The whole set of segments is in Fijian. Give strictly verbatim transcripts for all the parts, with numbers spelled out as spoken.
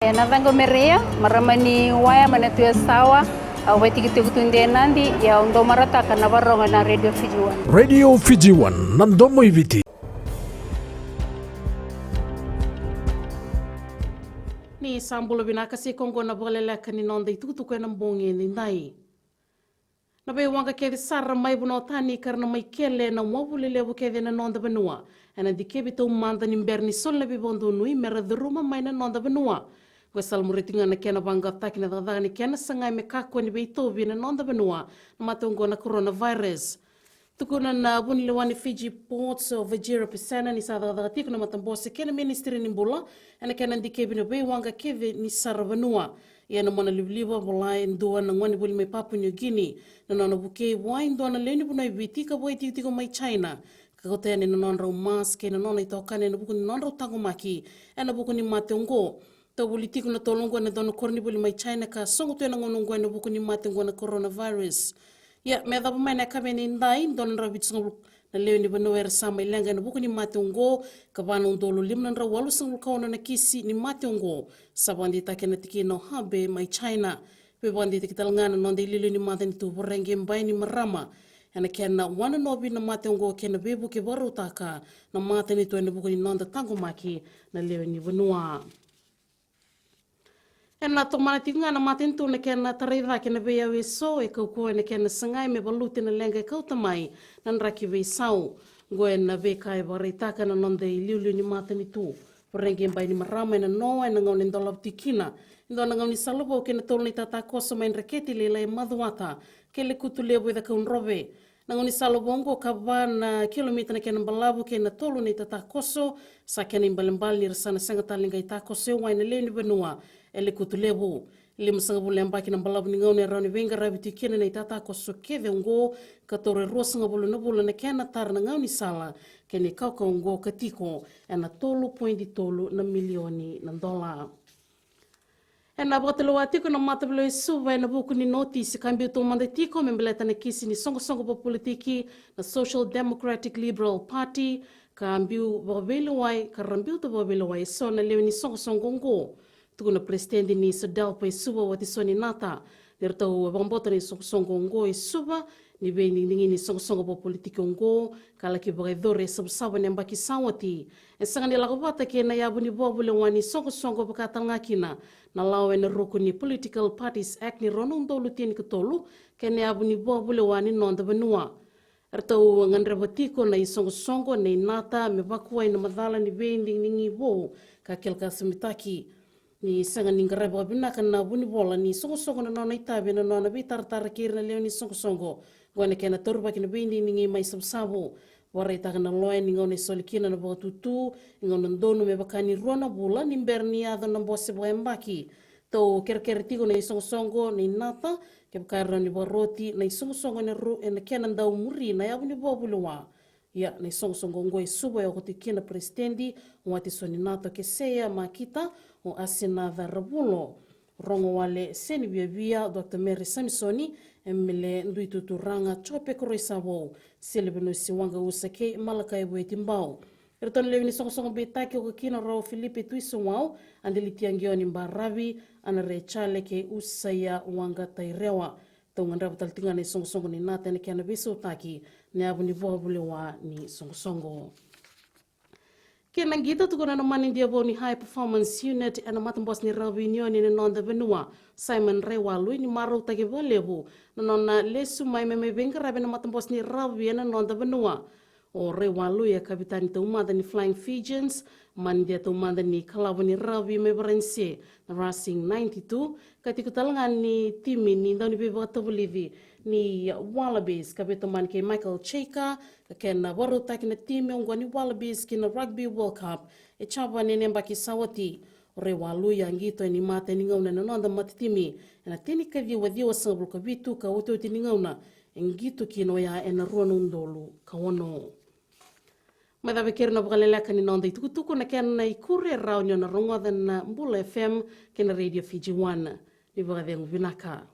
E na caqu o Mereia, marama ni Waya mai na Tuyasawa. Au vaitikotiko tu e Nadi, ia au dau marautaka na varogo na Radio Fiji One. Radio Fiji One, na domo i Viti. Ni sa bula vinaka, sa i koya oqo na vakaleleka ni noda itukutuku e na bogi edaidai. Na veiwaqa kece sara mai vanua tani ka ra na mai kele na wavu lelevu kece e na noda vanua, e na dikevi taumada ni bera ni soli na veivakadonui me ra curuma mai na noda vanua. Oqo e sa lamuri tiko ga na kena vaqaqacotaki na cakacaka ni kena sagai me kakua ni veitauvi e na noda vanua na mate oqo na coronavirus. Tukuna na vunilewa ni Fiji Ports, o Vajira Pisena, ni sa cakacaka tiko na matabose kei na Ministry ni Bula e na kena dikevi na veiwaqa kece ni saravanua. Ia na monalivaliva, vola e dua na gonevuli mai Papua New Guinea na nona vukei vua e dua na lewe ni vanua e Viti ka vakaitikotiko mai China, ka kauta yani na nodrau mask kei na nona itokani e na vuku ni nodrau taqomaki e na vuku ni mate oqo. Tauvuli tiko na tolu oqo e na dua na koronivuli mai China ka sogo tu e na gauna oqo e na vuku ni mate oqo na coronavirus. Ia me yacova mai na yakavi edaidai, dua na drau vitusagavulu na lewe ni vanua era sa mai leqa e na vuku ni mate oqo, ka va na udolu lima na drau walusagavulu ka ono na kisi ni mate oqo sa vakadeitaki e na tikina o Hubei mai China. Veivakadeitaki tale ga na noda iliuliu ni matanitu Voreqe Bainimarama e na kena wananovi na mate oqo kei na veivuke vakarautaka na matanitu e na vuku ni noda taqomaki na lewe ni vanua. E na tomana tiko ga na matanitu na kena tarai cake na veiyau e so e kaukauwa e na kena sagai me valuti na leqa e kauta mai na draki veisau. Oqo e na veika e vakaraitaka na noda iliuliu ni matanitu Voreqe Bainimarama e na noa e na gauna e dolava tiko kina e dua na gaunisala vou kei na tolu na itatakoso mai Dreketi, Lailai, Macuata kei Lekutu Levu e Cakaudrove. Na gaunisala vou oqo ka va na kilomita na kena balavu kei na tolu na itatakoso. Sa kena ibalebale ni ra sa na sega tale ni qai takoso e wai na lewe ni vanua e Lekutu Levu. Limasagavulu na yabaki na balavu ni gauna e rawa ni veiqaravi tiko kina na itatakoso kece oqo, ka taura e ruasagavulu na vula na kena tara na gaunisala kei na ikaukaua oqo ka tiko e na tolu poidi tolu na milioni na dola. E na vakatulewa tiko na mataveilewai e Suva e na vuku ni notisi ka biu taumada tiko me baleta na kisi ni soqosoqo vakapolitiki na Social Democratic Liberal Party, ka biu vakaveilewai, ka ra biuta vakaveilewai e so na lewe ni soqosoqo oqo. Tukuna na peresitedi ni SODELPA e Suva, o Watisoni Nata, ni ratou vakabauta na isoqosoqo oqo e Suva ni veidigidigi ni soqosoqo vakapolitiki oqo ka laki vakayacori e savasava na yabaki sa oti. E sega ni lako vata kei na yavu ni vakavulewa ni soqosoqo, vaka talega kina na lawa e na ruku ni Political Parties Act ni rua na udolu tinikatolu kei na yavu ni vakavulewa ni noda vanua. Eratou gadreva tiko na isoqosoqo nei Nata me vakuwai na macala ni veidigidigi vou ka kilakasamitaki. Ni sega ni qaravi vakavinaka na vunivola ni soqosoqo na nona itavi ena nona veitaratara kei ira na lewe ni soqosoqo. Oqo ena kena taurivaki na veidigidigi mai Savusavu. Vakaraitaka na loya ni gauna e soli kina na vakatutu e gauna donu me vaka ni rua na vula ni bera ni yaco na bose vakayabaki. Tou kerekere tiko na isoqosoqo nei Nata kevaka e rawa ni vakaroti na isoqosoqo ena ru ena kena dau muri na yavu ni vakavulewa. Ia na isoqosoqo oqo e Suva e oko tiko kina na peresitedi o Watisoni Nata, o Keseya Makita, o Asinatha Ravulo, Rogowale Seniviavia, Dr Mary Samisoni, Emele Duituturaga, Jope Koroisavou, Silivenusi Waqausa kei Malakai Vuetibau. Eratou na lewe ni soqosoqo beitaki oka kina o rau o Filipe Tuisawau, Adeliti Aqioni Baravi, Anare Jale kei Usaia Waqatairewa. Tou gadreva tale tiko ga na isoqosoqo nei Nata ena kena veisautaki na yavu ni vakavulewa ni soqosoqo. Kei na qito, tukuna na manidia vou ni High Performance Unit ena matabose ni rugby union ena noda vanua, Simon Raiwalui, ni marautaki vakalevu na nona lesu mai me mai veiqaravi ena matabose ni rugby ena noda vanua. O Raiwalui e kapitani taumada ni Flying Fijians, manidia taumada ni kalavo ni rugby mai Varanise na Racing ninety-two, ka tiko tale ga ni timi ni dauniveivakatavulici ni Wallabies, ka veitomani kei Michael Cheika, ka kena vakarautaki na timi oqo ni Wallabies ki na Rugby World Cup e Japani ena yabaki sa oti. O Raiwalui a qito ena imatai ni gauna ena noda matatimi ena tinikaciwa ciwasagavulu ka vitu, ka otioti ni gauna e qito kina oya ena rua na udolu ka ono. Mai cava kei ira na vakaleleka ni noda itukutuku, na kena ikuri e rawa ni o na rogoca na Bula F M kei na Radio Fiji One. Ni vakacegu vinaka.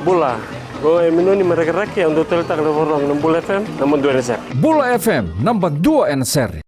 Bula. Ko e Minoni mai Rakiraki, au dau taleitaka na vakarorogo na Bula F M, naba dua ena sere. Bula F M, naba dua ena sere.